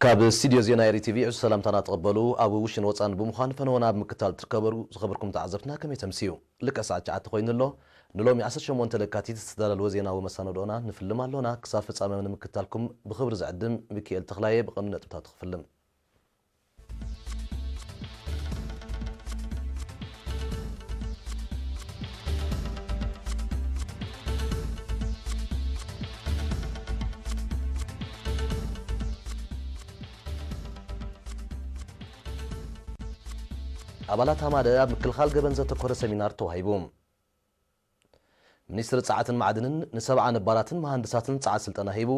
ካብ ስቱድዮ ዜና ኤሪ ቲቪ ዕዙዝ ሰላምታና ተቐበሉ። ኣብ ውሽን ወጻን ብምዃን ፈነወና ኣብ ምክታል ትርከበሩ ዝኸበርኩም ተዓዘብትና ከመይ ተምስዩ? ልክዕ ሰዓት ትሽዓተ ኮይኑ ኣሎ። ንሎሚ ዓሰርተ ሸሞንተ ለካቲት ዝተዳለወ ዜናዊ መሰናዶና ንፍልም ኣሎና። ክሳብ ፍጻመ ንምክታልኩም ብኽብሪ ዝዕድም ሚኪኤል ተኽላየ ብቐንዱ ነጥብታት ክፍልም። ኣባላት ሃማደ ኣብ ምክልኻል ገበን ዘተኮረ ሰሚናር ተዋሂቡ። ሚኒስትሪ ጸዓትን ማዕድንን ንሰብዓ ነባራትን መሃንድሳትን ጸዓት ስልጠና ሂቡ።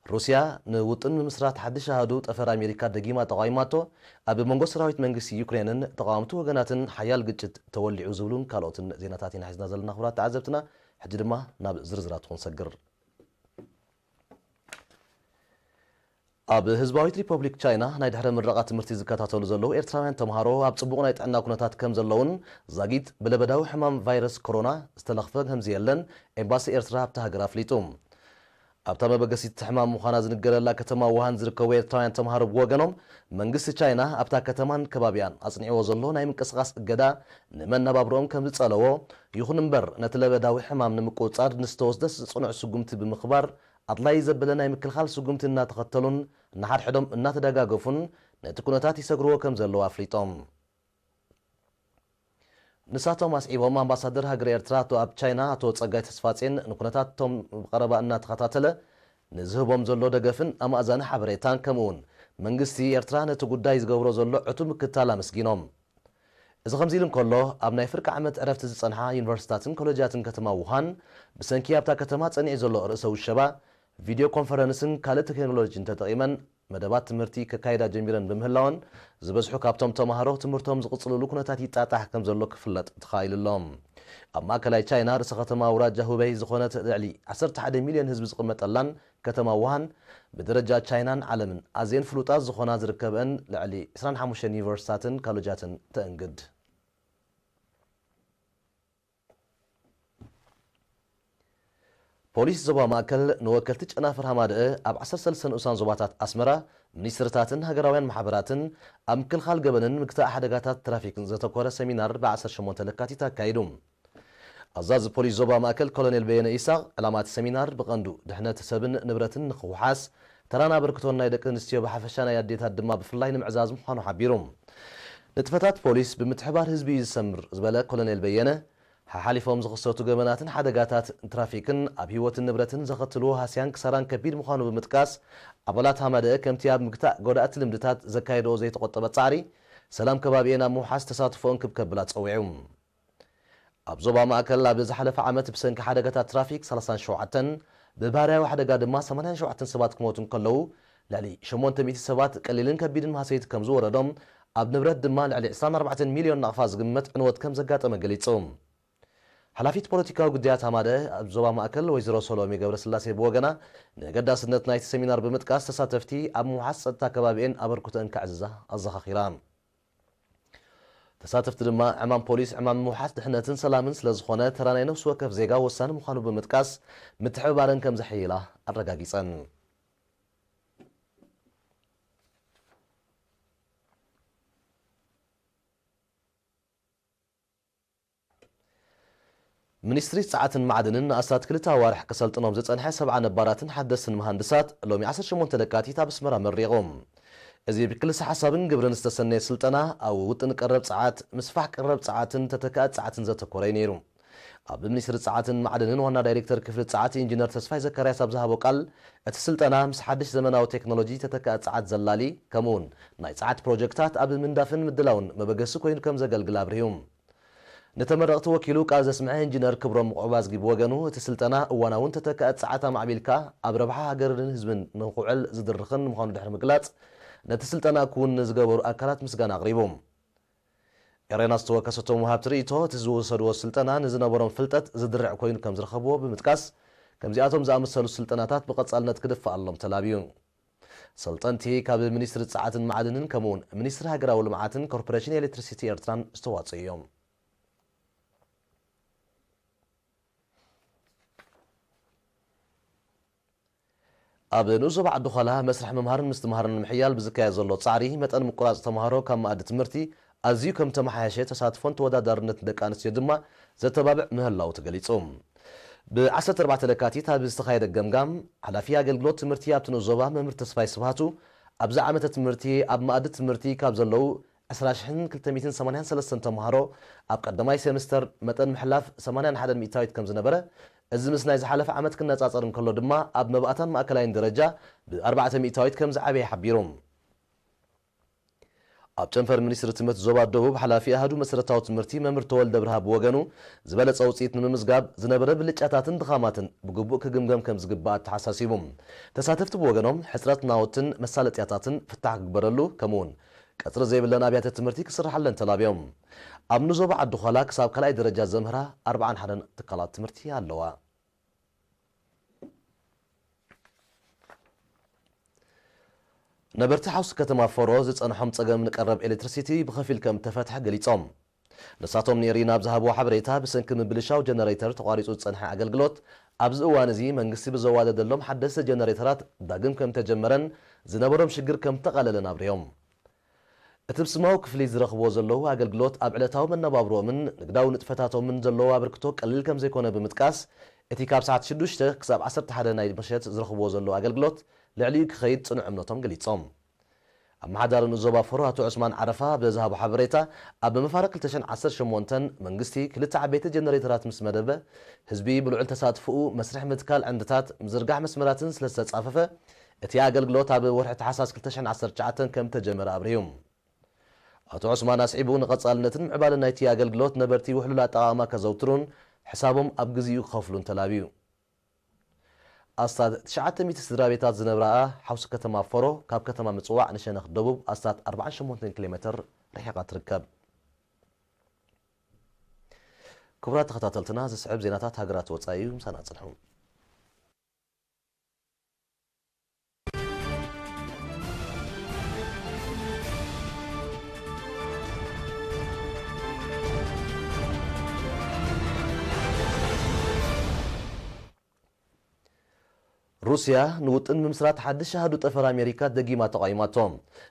ሩስያ ንውጥን ምምስራት ሓድሽ ኣሃዱ ጠፈር ኣሜሪካ ደጊማ ተቓዊማቶ። ኣብ መንጎ ሰራዊት መንግስቲ ዩክሬንን ተቓወምቲ ወገናትን ሓያል ግጭት ተወሊዑ ዝብሉን ካልኦትን ዜናታት ኢና ሒዝና ዘለና ክቡራት ተዓዘብትና። ሕጂ ድማ ናብ ዝርዝራቱ ክንሰግር። ኣብ ህዝባዊት ሪፐብሊክ ቻይና ናይ ድሕረ ምረቓ ትምህርቲ ዝከታተሉ ዘለዉ ኤርትራውያን ተምሃሮ ኣብ ጽቡቕ ናይ ጥዕና ኩነታት ከም ዘለዉን ዛጊት ብለበዳዊ ሕማም ቫይረስ ኮሮና ዝተለኽፈ ከም ዘየለን ኤምባሲ ኤርትራ ኣብታ ሃገር ኣፍሊጡ። ኣብታ መበገሲት ሕማም ምዃና ዝንገረላ ከተማ ውሃን ዝርከቡ ኤርትራውያን ተምሃሮ ብወገኖም፣ መንግስቲ ቻይና ኣብታ ከተማን ከባቢኣን ኣጽኒዕዎ ዘሎ ናይ ምንቅስቓስ እገዳ ንመነባብሮኦም ከም ዝጸለዎ፣ ይኹን እምበር ነቲ ለበዳዊ ሕማም ንምቁጽጻር ንዝተወስደ ጽኑዕ ስጉምቲ ብምኽባር ኣድላዪ ዘበለ ናይ ምክልኻል ስጉምቲ እናተኸተሉን ንሓድሕዶም እናተደጋገፉን ነቲ ኩነታት ይሰግርዎ ከም ዘለዉ ኣፍሊጦም። ንሳቶም ኣስዒቦም ኣምባሳደር ሃገረ ኤርትራ ኣቶ ኣብ ቻይና ኣቶ ጸጋይ ተስፋጼን ንኩነታት እቶም ብቐረባ እናተኸታተለ ንዝህቦም ዘሎ ደገፍን ኣማእዛኒ ሓበሬታን ከምኡውን መንግስቲ ኤርትራ ነቲ ጉዳይ ዝገብሮ ዘሎ ዕቱብ ምክትታል ኣመስጊኖም። እዚ ከምዚ ኢሉ እንከሎ፣ ኣብ ናይ ፍርቂ ዓመት ዕረፍቲ ዝጸንሓ ዩኒቨርሲታትን ኮለጃትን ከተማ ውሃን፣ ብሰንኪ ኣብታ ከተማ ጸኒዑ ዘሎ ርእሰ ውሸባ፣ ቪድዮ ኮንፈረንስን ካልእ ቴክኖሎጂን ተጠቒመን መደባት ትምህርቲ ከካይዳ ጀሚረን ብምህላወን፣ ዝበዝሑ ካብቶም ተማሃሮ ትምህርቶም ዝቕጽልሉ ኩነታት ይጣጣሕ ከም ዘሎ ክፍለጥ ተኻኢሉ ኣሎ። ኣብ ማእከላይ ቻይና ርእሰ ከተማ ኣውራጃ ሁበይ ዝኾነት ልዕሊ ዓሰርተ ሓደ ሚልዮን ህዝቢ ዝቕመጠላን ከተማ ውሃን፣ ብደረጃ ቻይናን ዓለምን ኣዝየን ፍሉጣት ዝኾና ዝርከበን ልዕሊ ዕስራን ሓሙሽተን ዩኒቨርሲታትን ካሎጃትን ተእንግድ። ፖሊስ ዞባ ማእከል ንወከልቲ ጨናፍር ሃማደአ ኣብ ዓሰርተ ሰለስተ ንኡሳን ዞባታት ኣስመራ፣ ሚኒስትርታትን ሃገራውያን ማሕበራትን ኣብ ምክልኻል ገበንን ምግታእ ሓደጋታት ትራፊክን ዘተኮረ ሰሚናር ብ ዓሰርተ ሸሞንተ ለካቲት ኣካይዱ። ኣዛዚ ፖሊስ ዞባ ማእከል ኮሎኔል በየነ ኢሳቕ፣ ዕላማ እቲ ሰሚናር ብቐንዱ ድሕነት ሰብን ንብረትን ንኽውሓስ፣ ተራን ኣበርክቶን ናይ ደቂ ኣንስትዮ ብሓፈሻ ናይ ኣዴታት ድማ ብፍላይ ንምዕዛዝ ምዃኑ ሓቢሩ። ንጥፈታት ፖሊስ ብምትሕባር ህዝቢ እዩ ዝሰምር ዝበለ ኮሎኔል በየነ፣ ሓሓሊፎም ዝኽሰቱ ገበናትን ሓደጋታት ትራፊክን ኣብ ህይወትን ንብረትን ዘኸትልዎ ሃስያን ክሳራን ከቢድ ምዃኑ ብምጥቃስ፣ ኣባላት ሃማደአ ከምቲ ኣብ ምግታእ ጎዳእቲ ልምድታት ዘካየድኦ ዘይተቖጠበ ጻዕሪ፣ ሰላም ከባቢኤን ኣብ ምውሓስ ተሳትፎኦን ክብ ከብላ ጸዊዑ። ኣብ ዞባ ማእከል ኣብ ዝሓለፈ ዓመት ብሰንኪ ሓደጋታት ትራፊክ ሰላሳን ሸውዓተን፣ ብባህርያዊ ሓደጋ ድማ ሰማንያን ሸውዓተን ሰባት ክሞቱ እንከለዉ፣ ልዕሊ ሸሞንተ ሚእቲ ሰባት ቀሊልን ከቢድን ማህሰይቲ ከም ዝወረዶም፣ ኣብ ንብረት ድማ ልዕሊ ዕስራን ኣርባዕተን ሚልዮን ናቕፋ ዝግመት ዕንወት ከም ዘጋጠመ ገሊጹ። ሓላፊት ፖለቲካዊ ጉዳያት ሃማደ ኣብ ዞባ ማእከል ወይዘሮ ሰሎሜ ገብረስላሴ ብወገና፣ ንገዳስነት ናይቲ ሰሚናር ብምጥቃስ፣ ተሳተፍቲ ኣብ ምውሓስ ጸጥታ ከባቢኤን ኣበርክቶአን ከዕዝዛ ኣዘኻኺራ። ተሳተፍቲ ድማ፣ ዕማም ፖሊስ ዕማም ምውሓስ ድሕነትን ሰላምን ስለ ዝኾነ፣ ተራ ናይ ነፍሲ ወከፍ ዜጋ ወሳኒ ምዃኑ ብምጥቃስ፣ ምትሕብባረን ከም ዘሐይላ ኣረጋጊጸን። ሚኒስትሪ ጸዓትን ማዕድንን ንኣስታት ክልተ ኣዋርሕ ከሰልጥኖም ዝጸንሐ ሰብዓ ነባራትን ሓደስትን መሃንድሳት ሎሚ ዓሰርተ ሸሞንተ ለካቲት ኣብ ኣስመራ መሪቑ። እዚ ብክልሰ ሓሳብን ግብርን ዝተሰነየ ስልጠና ኣብ ውጥን ቀረብ ጸዓት፣ ምስፋሕ ቀረብ ጸዓትን ተተካእት ጸዓትን ዘተኮረ እዩ ነይሩ። ኣብ ሚኒስትሪ ጸዓትን ማዕድንን ዋና ዳይሬክተር ክፍሊ ጸዓት ኢንጂነር ተስፋይ ዘካርያስ ኣብ ዝሃቦ ቃል፣ እቲ ስልጠና ምስ ሓድሽ ዘመናዊ ቴክኖሎጂ ተተካእት ጸዓት ዘላሊ፣ ከምኡውን ናይ ጸዓት ፕሮጀክታት ኣብ ምንዳፍን ምድላውን መበገሲ ኮይኑ ከም ዘገልግል ኣብሪሁ። ንተመረቕቲ ወኪሉ ቃል ዘስምዐ ኢንጂነር ክብሮም ምቑዕባዝጊ ብወገኑ፣ እቲ ስልጠና እዋናውን ተተካእት ጸዓት ኣማዕቢልካ ኣብ ረብሓ ሃገርን ህዝብን ንኽውዕል ዝድርኽን ምዃኑ ድሕሪ ምግላጽ፣ ነቲ ስልጠና ክውን ንዝገበሩ ኣካላት ምስጋና ኣቕሪቡ። ኤሬና ዝተወከሰቶም ወሃብቲ ርእይቶ፣ እቲ ዝወሰድዎ ስልጠና ንዝነበሮም ፍልጠት ዝድርዕ ኮይኑ ከም ዝረኸብዎ ብምጥቃስ፣ ከምዚኣቶም ዝኣመሰሉ ስልጠናታት ብቐጻልነት ክድፈኣሎም ተላብዩ። ሰልጠንቲ ካብ ሚኒስትሪ ጸዓትን ማዕድንን ከምኡውን ሚኒስትሪ ሃገራዊ ልምዓትን ኮርፖሬሽን ኤሌክትሪሲቲ ኤርትራን ዝተዋጽኡ እዮም። ኣብ ንኡስ ዞባ ዓዲ ዃላ መስርሕ ምምሃርን ምስትምሃርን ንምሕያል ብዝካየድ ዘሎ ጻዕሪ፣ መጠን ምቁራጽ ተምሃሮ ካብ መኣዲ ትምህርቲ ኣዝዩ ከም ተመሓየሸ፣ ተሳትፎን ተወዳዳርነትን ደቂ ኣንስትዮ ድማ ዘተባብዕ ምህላዉ ተገሊጹ። ብ ዓሰርተ ኣርባዕተ ለካቲት ኣብ ዝተኻየደ ገምጋም፣ ሓላፊ ኣገልግሎት ትምህርቲ ኣብቲ ንኡስ ዞባ መምህር ተስፋይ ስብሃቱ፣ ኣብዚ ዓመተ ትምህርቲ ኣብ መኣዲ ትምህርቲ ካብ ዘለዉ ዕስራ ሽሕን ክልተ ሚእትን ሰማንያን ሰለስተን ተምሃሮ ኣብ ቀዳማይ ሴምስተር መጠን ምሕላፍ ሰማንያን ሓደን ሚእታዊት ከም ዝነበረ፣ እዚ ምስ ናይ ዝሓለፈ ዓመት ክነጻጸር እንከሎ ድማ ኣብ መባእታን ማእከላይን ደረጃ ብኣርባዕተ ሚእታዊት ከም ዝዓበየ ሓቢሩ። ኣብ ጨንፈር ሚኒስትሪ ትምህርቲ ዞባ ደቡብ ሓላፊ ኣሃዱ መሰረታዊ ትምህርቲ መምህር ተወልደ ብርሃ ብወገኑ፣ ዝበለጸ ውጽኢት ንምምዝጋብ ዝነበረ ብልጫታትን ድኻማትን ብግቡእ ክግምገም ከም ዝግባእ ኣተሓሳሲቡ። ተሳተፍቲ ብወገኖም፣ ሕጽረት ናውትን መሳለጥያታትን ፍታሕ ክግበረሉ፣ ከምኡውን ቀጽሪ ዘይብለን ኣብያተ ትምህርቲ ክስርሓለን ተላብዮም። ኣብ ንዞባ ዓዲ ዃላ ክሳብ ካልኣይ ደረጃ ዘምህራ ኣርብዓን ሓደን ትካላት ትምህርቲ ኣለዋ። ነበርቲ ሓውሲ ከተማ ፈሮ ዝጸንሖም ጸገም ንቀረብ ኤሌክትሪሲቲ ብኸፊል ከም እተፈትሐ ገሊጾም። ንሳቶም ንኤሪ ናብ ዝሃብዎ ሓበሬታ፣ ብሰንኪ ምብልሻው ጀነሬተር ተቋሪጹ ዝጸንሐ ኣገልግሎት፣ ኣብዚ እዋን እዚ መንግስቲ ብዘዋደደሎም ሓደስቲ ጀነሬተራት ዳግም ከም እተጀመረን ዝነበሮም ሽግር ከም እተቓለለን ኣብሪሆም። እቲ ብስማዊ ክፍሊት ዝረኽብዎ ዘለዉ ኣገልግሎት ኣብ ዕለታዊ መነባብሮኦምን ንግዳዊ ንጥፈታቶምን ዘለዎ ኣበርክቶ ቀሊል ከም ዘይኮነ ብምጥቃስ፣ እቲ ካብ ሰዓት ሽዱሽተ ክሳብ ዓሰርተ ሓደ ናይ ምሸት ዝረኽብዎ ዘለዉ ኣገልግሎት ልዕሊኡ ክኸይድ ጽኑዕ እምነቶም ገሊጾም። ኣመሓዳሪ ንኡስ ዞባ ፈሮ ኣቶ ዑስማን ዓረፋ ብዝሃቦ ሓበሬታ፣ ኣብ መፋርቕ ክልተ ሽሕን ዓሰርተ ሸሞንተን መንግስቲ ክልተ ዓበይቲ ጀነሬተራት ምስ መደበ፣ ህዝቢ ብልዑል ተሳትፎኡ መስርሕ ምትካል ዕንድታት፣ ምዝርጋሕ መስመራትን ስለ ዝተጻፈፈ፣ እቲ ኣገልግሎት ኣብ ወርሒ ታሕሳስ ክልተ ሽሕን ዓሰርተ ትሽዓተን ከም እተጀመረ ኣብሪሁ። ኣቶ ዑስማን ኣስዒቡ፣ ንቐጻልነትን ምዕባለን ናይቲ ኣገልግሎት ነበርቲ ውሕሉል ኣጠቓቕማ ከዘውትሩን ሕሳቦም ኣብ ግዜኡ ክኸፍሉን ተላብዩ። ኣስታት ትሽዓተ ሚእቲ ስድራ ቤታት ዝነብራኣ ሓውሲ ከተማ ፈሮ፣ ካብ ከተማ ምጽዋዕ ንሸነኽ ደቡብ ኣስታት ኣርባዓን ሸሞንተን ኪሎ ሜትር ርሒቓ ትርከብ። ክቡራት ተኸታተልትና፣ ዝስዕብ ዜናታት ሃገራት ወጻኢ እዩ። ምሳና ጽንሑ። ሩስያ ንውጥን ምምስራት ሓድሽ ኣሃዱ ጠፈር ኣሜሪካ ደጊማ ተቓዊማቶ።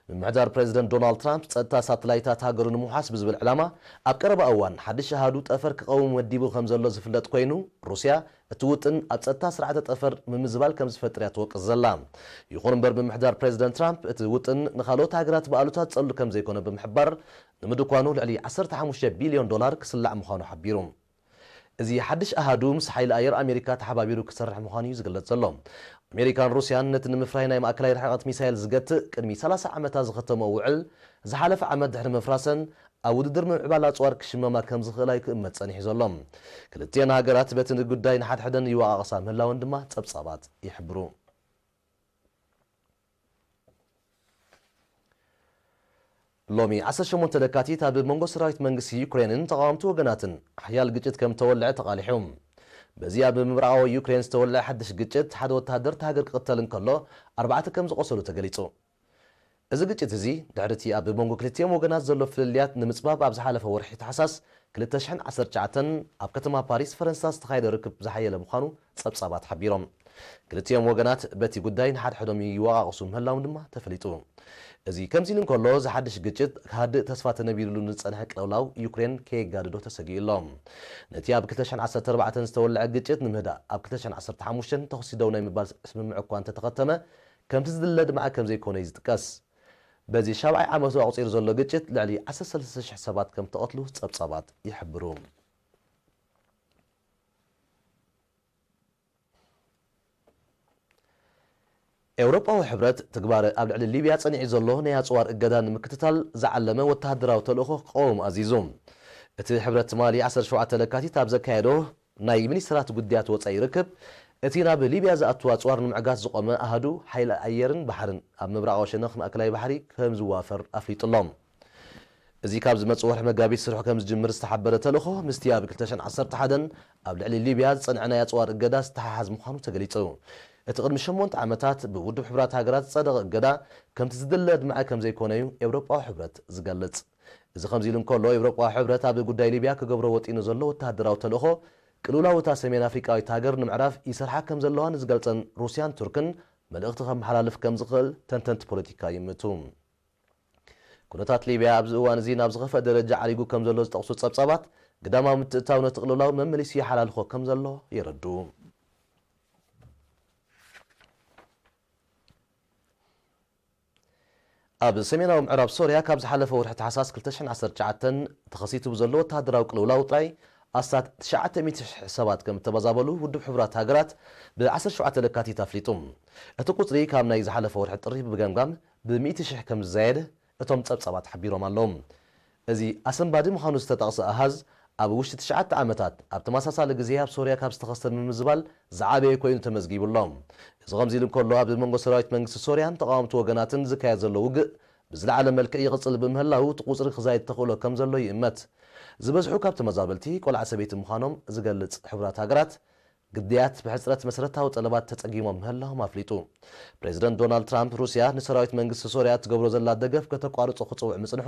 ምምሕዳር ፕሬዚደንት ዶናልድ ትራምፕ፣ ጸጥታ ሳተላይታት ሃገሩ ንምውሓስ ብዝብል ዕላማ፣ ኣብ ቀረባ እዋን ሓድሽ ኣሃዱ ጠፈር ክቐውም ወዲቡ ከም ዘሎ ዝፍለጥ ኮይኑ፣ ሩስያ እቲ ውጥን ኣብ ጸጥታ ስርዓተ ጠፈር ምምዝባል ከም ዝፈጥር እያ ትወቅስ ዘላ። ይኹን እምበር፣ ምምሕዳር ፕሬዚደንት ትራምፕ፣ እቲ ውጥን ንኻልኦት ሃገራት ብኣሉታ ዝጸሉ ከም ዘይኮነ ብምሕባር፣ ንምድኳኑ ልዕሊ ዓሰርተ ሓሙሽተ ቢልዮን ዶላር ክስላዕ ምዃኑ ሓቢሩ። እዚ ሓድሽ ኣሃዱ ምስ ሓይሊ ኣየር ኣሜሪካ ተሓባቢሩ ክሰርሕ ምዃኑ እዩ ዝግለጽ ዘሎ። ኣሜሪካን ሩስያን ነቲ ንምፍራይ ናይ ማእከላይ ርሕቀት ሚሳይል ዝገትእ ቅድሚ ሰላሳ ዓመታት ዝኸተመኦ ውዕል፣ ዝሓለፈ ዓመት ድሕሪ ምፍራሰን፣ ኣብ ውድድር ምምዕባል ኣጽዋር ክሽመማ ከም ዝኽእላ እዩ ክእመት ጸኒሑ ዘሎ። ክልቲኤን ሃገራት በቲ ጉዳይ ንሓድሕደን ይወቓቐሳ ምህላወን ድማ ጸብጻባት ይሕብሩ። ሎሚ ዓሰርተ ሸሞንተ ለካቲት ኣብ መንጎ ሰራዊት መንግስቲ ዩክሬንን ተቓወምቲ ወገናትን ሓያል ግጭት ከም ተወልዐ ተቓሊሑ። በዚ ኣብ ምብራቓዊ ዩክሬን ዝተወልዐ ሓድሽ ግጭት፣ ሓደ ወተሃደር እታ ሃገር ክቕተል እንከሎ፣ ኣርባዕተ ከም ዝቖሰሉ ተገሊጹ። እዚ ግጭት እዚ፣ ድሕሪ እቲ ኣብ መንጎ ክልቲኦም ወገናት ዘሎ ፍልልያት ንምጽባብ ኣብ ዝሓለፈ ወርሒ ታሕሳስ ክልተ ሽሕን ዓሰርተ ትሽዓተን ኣብ ከተማ ፓሪስ ፈረንሳ ዝተኻየደ ርክብ ዝሓየለ ምዃኑ ጸብጻባት ሓቢሮም። ክልቲኦም ወገናት በቲ ጉዳይ ንሓድሕዶም ይወቓቕሱ ምህላዎም ድማ ተፈሊጡ። እዚ ከምዚ ኢሉ እንከሎ፣ እዚ ሓድሽ ግጭት ክሃድእ ተስፋ ተነቢሩሉ ንዝጸንሐ ቅልውላው ዩክሬን ከየጋድዶ ተሰጊኡ ኣሎ። ነቲ ኣብ ክልተ ሽሕን ዓሰርተ ኣርባዕተን ዝተወልዐ ግጭት ንምህዳእ፣ ኣብ ክልተ ሽሕን ዓሰርተ ሓሙሽተን ተኹሲ ደው ናይ ምባል ስምምዕ እኳ እንተተኸተመ፣ ከምቲ ዝድለ ድማዕ ከም ዘይኮነ እዩ ዝጥቀስ። በዚ ሻብዓይ ዓመቱ ኣቑጺሩ ዘሎ ግጭት፣ ልዕሊ ዓሰርተ ሰለስተ ሽሕ ሰባት ከም ተቐትሉ ጸብጻባት ይሕብሩ። ኤውሮጳዊ ሕብረት፣ ትግባረ ኣብ ልዕሊ ሊብያ ጸኒዑ ዘሎ ናይ ኣጽዋር እገዳ ንምክትታል ዝዓለመ ወተሃደራዊ ተልእኾ ክቐውም ኣዚዙ። እቲ ሕብረት ትማሊ ዓሰርተ ሸውዓተ ለካቲት ኣብ ዘካየዶ ናይ ሚኒስትራት ጉዳያት ወጻኢ ርክብ፣ እቲ ናብ ሊብያ ዝኣቱ ኣጽዋር ንምዕጋት ዝቖመ ኣሃዱ ሓይሊ ኣየርን ባሕርን ኣብ ምብራቓዊ ሸነኽ ማእከላይ ባሕሪ ከም ዝዋፈር ኣፍሊጡ ኣሎ። እዚ ካብ ዝመጽእ ወርሒ መጋቢት ስርሑ ከም ዝጅምር ዝተሓበረ ተልእኾ፣ ምስቲ ኣብ ክልተ ሽሕን ዓሰርተ ሓደን ኣብ ልዕሊ ሊብያ ዝጸንዐ ናይ ኣጽዋር እገዳ ዝተሓሓዝ ምዃኑ ተገሊጹ። እቲ ቅድሚ ሸሞንተ ዓመታት ብውድብ ሕቡራት ሃገራት ዝጸደቐ እገዳ፣ ከምቲ ዝድለ ኣድማዒ ከም ዘይኮነ እዩ ኤውሮጳዊ ሕብረት ዝገልጽ። እዚ ከምዚ ኢሉ እንከሎ፣ ኤውሮጳዊ ሕብረት ኣብ ጉዳይ ሊብያ ክገብሮ ወጢኑ ዘሎ ወተሃደራዊ ተልእኾ፣ ቅልውላው እታ ሰሜን ኣፍሪቃዊት ሃገር ንምዕራፍ ይሰርሓ ከም ዘለዋ ንዝገልጸን ሩስያን ቱርክን መልእኽቲ ከመሓላልፍ ከም ዝኽእል ተንተንቲ ፖለቲካ ይእምቱ። ኩነታት ሊብያ ኣብዚ እዋን እዚ ናብ ዝኸፍአ ደረጃ ዓሪጉ ከም ዘሎ ዝጠቕሱ ጸብጻባት፣ ግዳማዊ ምትእትታው ነቲ ቅልውላው መመሊሱ ይሓላልኾ ከም ዘሎ የረድኡ። ኣብ ሰሜናዊ ምዕራብ ሶርያ ካብ ዝሓለፈ ወርሒ ታሕሳስ ክልተ ሽሕን ዓሰርተ ትሽዓተን ተኸሲቱ ብዘሎ ወተሃደራዊ ቅልውላው ጥራይ ኣስታት ትሽዓተ ሚእቲ ሽሕ ሰባት ከም እተመዛበሉ ውድብ ሕቡራት ሃገራት ብ ዓሰርተ ሸውዓተ ለካቲት ኣፍሊጡ። እቲ ቁጽሪ ካብ ናይ ዝሓለፈ ወርሒ ጥሪ ብገምጋም ብሚእቲ ሽሕ ከም ዝዛየደ እቶም ጸብጻባት ሓቢሮም ኣለዉ። እዚ ኣሰንባዲ ምዃኑ ዝተጠቕሰ ኣሃዝ፣ ኣብ ውሽጢ ትሽዓተ ዓመታት ኣብ ተመሳሳሊ ግዜ ኣብ ሶርያ ካብ ዝተኸስተ ምምዝባል ዝዓበየ ኮይኑ ተመዝጊቡ ኣሎ። እዚ ከምዚ ኢሉ እንከሎ፣ ኣብ መንጎ ሰራዊት መንግስቲ ሶርያን ተቓወምቲ ወገናትን ዝካየድ ዘሎ ውግእ ብዝለዓለ መልክዕ ይቕጽል ብምህላዉ፣ እቲ ቁጽሪ ክዛይድ ተኽእሎ ከም ዘሎ ይእመት። ዝበዝሑ ካብ ተመዛበልቲ ቆልዓ ሰበይቲ ምዃኖም ዝገልጽ ሕቡራት ሃገራት፣ ግዳያት ብሕጽረት መሰረታዊ ጠለባት ተጸጊሞም ምህላዎም ኣፍሊጡ። ፕሬዚደንት ዶናልድ ትራምፕ፣ ሩስያ ንሰራዊት መንግስቲ ሶርያ ትገብሮ ዘላ ደገፍ ከተቋርጾ ክጽውዕ ምጽንሑ፣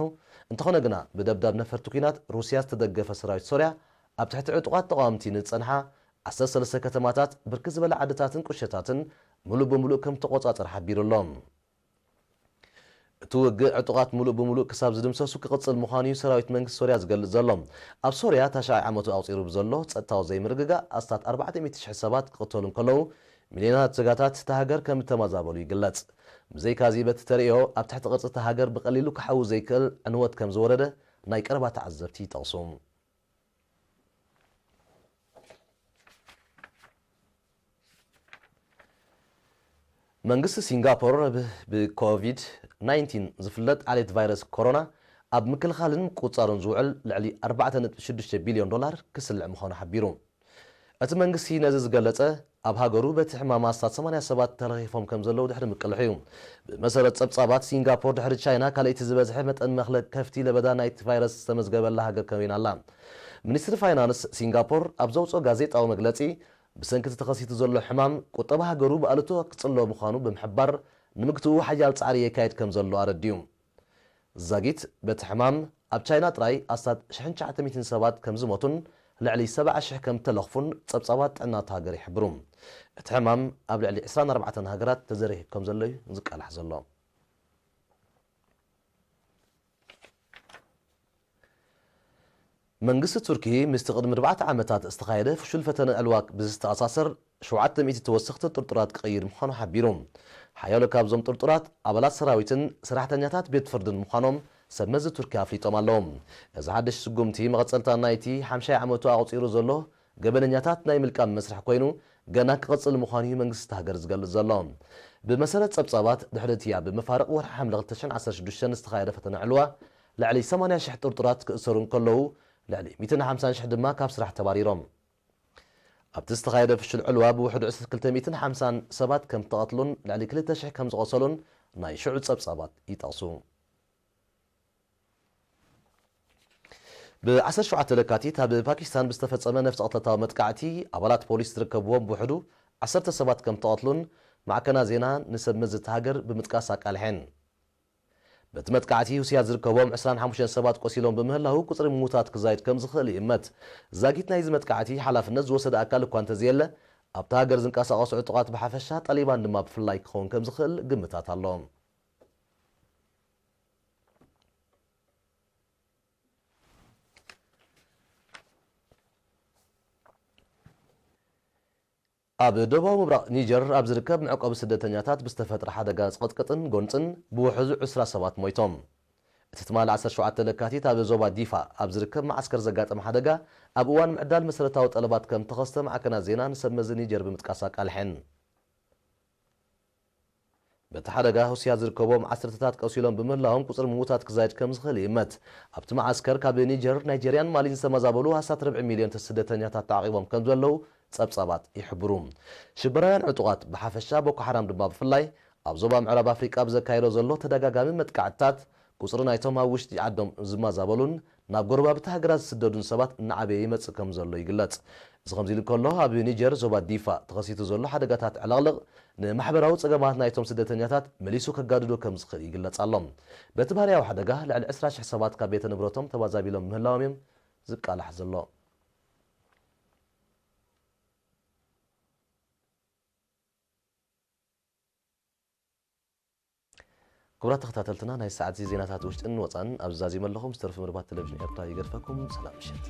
እንተኾነ ግና፣ ብደብዳብ ነፈርቲ ኲናት ሩስያ ዝተደገፈ ሰራዊት ሶርያ ኣብ ትሕቲ ዕጡቓት ተቓወምቲ ንዝጸንሓ ዓሰርተ ሰለስተ ከተማታት፣ ብርክት ዝበለ ዓድታትን ቁሸታትን ምሉእ ብምሉእ ከም ተቖጻጸረ ሓቢሩ ኣሎ። እቲ ውግእ ዕጡቓት ምሉእ ብምሉእ ክሳብ ዝድምሰሱ ክቕጽል ምዃኑ እዩ ሰራዊት መንግስቲ ሶርያ ዝገልጽ ዘሎ። ኣብ ሶርያ ታሽዓይ ዓመቱ ኣቑጺሩ ብዘሎ ጸጥታዊ ዘይምርግጋእ ኣስታት ኣርባዕተ ሚእቲ ሽሕ ሰባት ክቕተሉ እንከለዉ፣ ሚልዮናት ዜጋታት እታ ሃገር ከም እተመዛበሉ ይግለጽ። ብዘይካዚ፣ በቲ ተርእዮ ኣብ ትሕቲ ቅርጺ እታ ሃገር ብቐሊሉ ክሓዊ ዘይክእል ዕንወት ከም ዝወረደ ናይ ቀረባ ተዓዘብቲ ይጠቕሱ። መንግስቲ ሲንጋፖር ብ-፣ ብኮቪድ ናይንቲን ዝፍለጥ ዓሌት ቫይረስ ኮሮና ኣብ ምክልኻልን ምቁጽጻሩን ዝውዕል ልዕሊ ኣርባዕተ ነጥቢ ሽዱሽተ ቢልዮን ዶላር ክስልዕ ምዃኑ ሓቢሩ። እቲ መንግስቲ ነዚ ዝገለጸ፣ ኣብ ሃገሩ በቲ ሕማም ኣስታት ሰማንያ ሰባት ተለኺፎም ከም ዘለዉ ድሕሪ ምቅልሑ እዩ። ብመሰረት ጸብጻባት፣ ሲንጋፖር ድሕሪ ቻይና ካልኣይቲ ዝበዝሐ መጠን መኽለብ ከፍቲ ለበዳ ናይቲ ቫይረስ ዝተመዝገበላ ሃገር ኮይና ኣላ። ሚኒስትሪ ፋይናንስ ሲንጋፖር ኣብ ዘውጽኦ ጋዜጣዊ መግለጺ፣ ብሰንኪ እቲ ተኸሲቱ ዘሎ ሕማም፣ ቁጠባ ሃገሩ ብኣሉታዊ ክጽሎ ምዃኑ ብምሕባር፣ ንምግትኡ ሓያል ጻዕሪ የካይድ ከም ዘሎ ኣረዲኡ። ዛጊት በቲ ሕማም ኣብ ቻይና ጥራይ ኣስታት ሽሕን ትሽዓተ ሚእትን ሰባት ከም ዝሞቱን ልዕሊ ሰብዓ ሽሕ ከም እተለኽፉን ጸብጻባት ጥዕና እታ ሃገር ይሕብሩ። እቲ ሕማም ኣብ ልዕሊ ዕስራን ኣርባዕተን ሃገራት ተዘርጊሑ ከም ዘሎ እዩ ዝቃላሕ ዘሎ። መንግስቲ ቱርኪ ምስቲ ቅድሚ ኣርባዕተ ዓመታት ዝተኻየደ ፍሹል ፈተነ ዕልዋ ብዝተኣሳሰር ሸውዓተ ሚእቲ ተወሰኽቲ ጥርጡራት ክቕይድ ምዃኑ ሓቢሩ። ሓያሎ ካብዞም ጥርጡራት ኣባላት ሰራዊትን ሰራሕተኛታት ቤት ፍርድን ምዃኖም ሰብ መዚ ቱርኪ ኣፍሊጦም ኣለዉ። እዚ ሓድሽ ስጉምቲ መቐጸልታ ናይቲ ሓምሻይ ዓመቱ ኣቑጺሩ ዘሎ ገበነኛታት ናይ ምልቃም መስርሕ ኮይኑ፣ ገና ክቕጽል ምዃኑ እዩ መንግስቲ እታ ሃገር ዝገልጽ ዘሎ። ብመሰረት ጸብጻባት፣ ድሕሪ እቲ ኣብ መፋርቕ ወርሒ ሓምለ ክልተ ሽሕን ዓሰርተ ሽዱሽተን ዝተኻየደ ፈተነ ዕልዋ፣ ልዕሊ ሰማንያ ሽሕ ጥርጡራት ክእሰሩ እንከለዉ፣ ልዕሊ ሚእትን ሓምሳን ሽሕ ድማ ካብ ስራሕ ተባሪሮም። ኣብቲ ዝተኻየደ ፍሹል ዕልዋ ብውሕዱ ዕስራ ክልተ ሚእትን ሓምሳን ሰባት ከም ዝተቐትሉን ልዕሊ ክልተ ሽሕ ከም ዝቖሰሉን ናይ ሽዑ ጸብጻባት ይጠቕሱ። ብ ዓሰርተ ሸውዓተ ለካቲት ኣብ ፓኪስታን ብዝተፈጸመ ነፍሰ ቅትለታዊ መጥቃዕቲ ኣባላት ፖሊስ ዝርከብዎም ብውሕዱ ዓሰርተ ሰባት ከም ዝተቐትሉን ማዕከናት ዜና ንሰብ መዚ እታ ሃገር ብምጥቃስ ኣቃልሐን። በቲ መጥቃዕቲ ህውስያት ዝርከቦም ዕስራን ሓሙሽተን ሰባት ቆሲሎም ብምህላው፣ ቁጽሪ ምዉታት ክዛይድ ከም ዝኽእል ይእመት። ዛጊት ናይዚ መጥቃዕቲ ሓላፍነት ዝወሰደ ኣካል እኳ እንተዘየለ፣ ኣብታ ሃገር ዝንቀሳቐሱ ዕጡቓት ብሓፈሻ፣ ጣሊባን ድማ ብፍላይ ክኸውን ከም ዝኽእል ግምታት ኣሎ። ኣብ ደቡባዊ ምብራቕ ኒጀር ኣብ ዝርከብ መዕቆቢ ስደተኛታት ብዝተፈጥረ ሓደጋ ቅጥቅጥን ጎንጽን ብውሕዱ ዕስራ ሰባት ሞይቶም። እቲ ትማሊ ዓሰርተ ሸውዓተ ለካቲት ኣብ ዞባ ዲፋ ኣብ ዝርከብ መዓስከር ዘጋጠመ ሓደጋ፣ ኣብ እዋን ምዕዳል መሰረታዊ ጠለባት ከም ተኸስተ ማዕከናት ዜና ንሰብ መዚ ኒጀር ብምጥቃስ ኣቃልሐን። በቲ ሓደጋ ህውስያ ዝርከቦም ዓሰርተታት ቆሲሎም ብምህላዎም፣ ቁጽሪ ምዉታት ክዛይድ ከም ዝኽእል ይእመት። ኣብቲ መዓስከር ካብ ኒጀር፣ ናይጀርያን ማሊን ዝተመዛበሉ ኣስታት ርብዒ ሚልዮን ስደተኛታት ተዓቒቦም ከም ዘለዉ ጸብጻባት ይሕብሩ። ሽበራውያን ዕጡቓት ብሓፈሻ፣ ቦኮ ሓራም ድማ ብፍላይ፣ ኣብ ዞባ ምዕራብ ኣፍሪቃ ብዘካየዶ ዘሎ ተደጋጋሚ መጥቃዕትታት፣ ቁጽሪ ናይቶም ኣብ ውሽጢ ዓዶም ዝመዛበሉን ናብ ጎረባብቲ ሃገራት ዝስደዱን ሰባት እናዓበየ ይመጽእ ከም ዘሎ ይግለጽ። እዚ ከምዚ ኢሉ እንከሎ፣ ኣብ ኒጀር ዞባ ዲፋ ተኸሲቱ ዘሎ ሓደጋታት ዕልቕልቕ ንማሕበራዊ ጸገማት ናይቶም ስደተኛታት መሊሱ ከጋድዶ ከም ዝኽእል ይግለጽ ኣሎ። በቲ ባህርያዊ ሓደጋ፣ ልዕሊ ዕስራ ሽሕ ሰባት ካብ ቤተ ንብረቶም ተመዛቢሎም ምህላዎም እዮም ዝቃላሕ ዘሎ። ክቡራት ተኸታተልትና፣ ናይ ሰዓት እዚ ዜናታት ውሽጥን ወፃን ኣብዚ ዛዚመ ኣለኹ። ምስ ተረፉ መደባት ቴሌቪዥን ኤርትራ ይገድፈኩም። ሰላም ምሽት።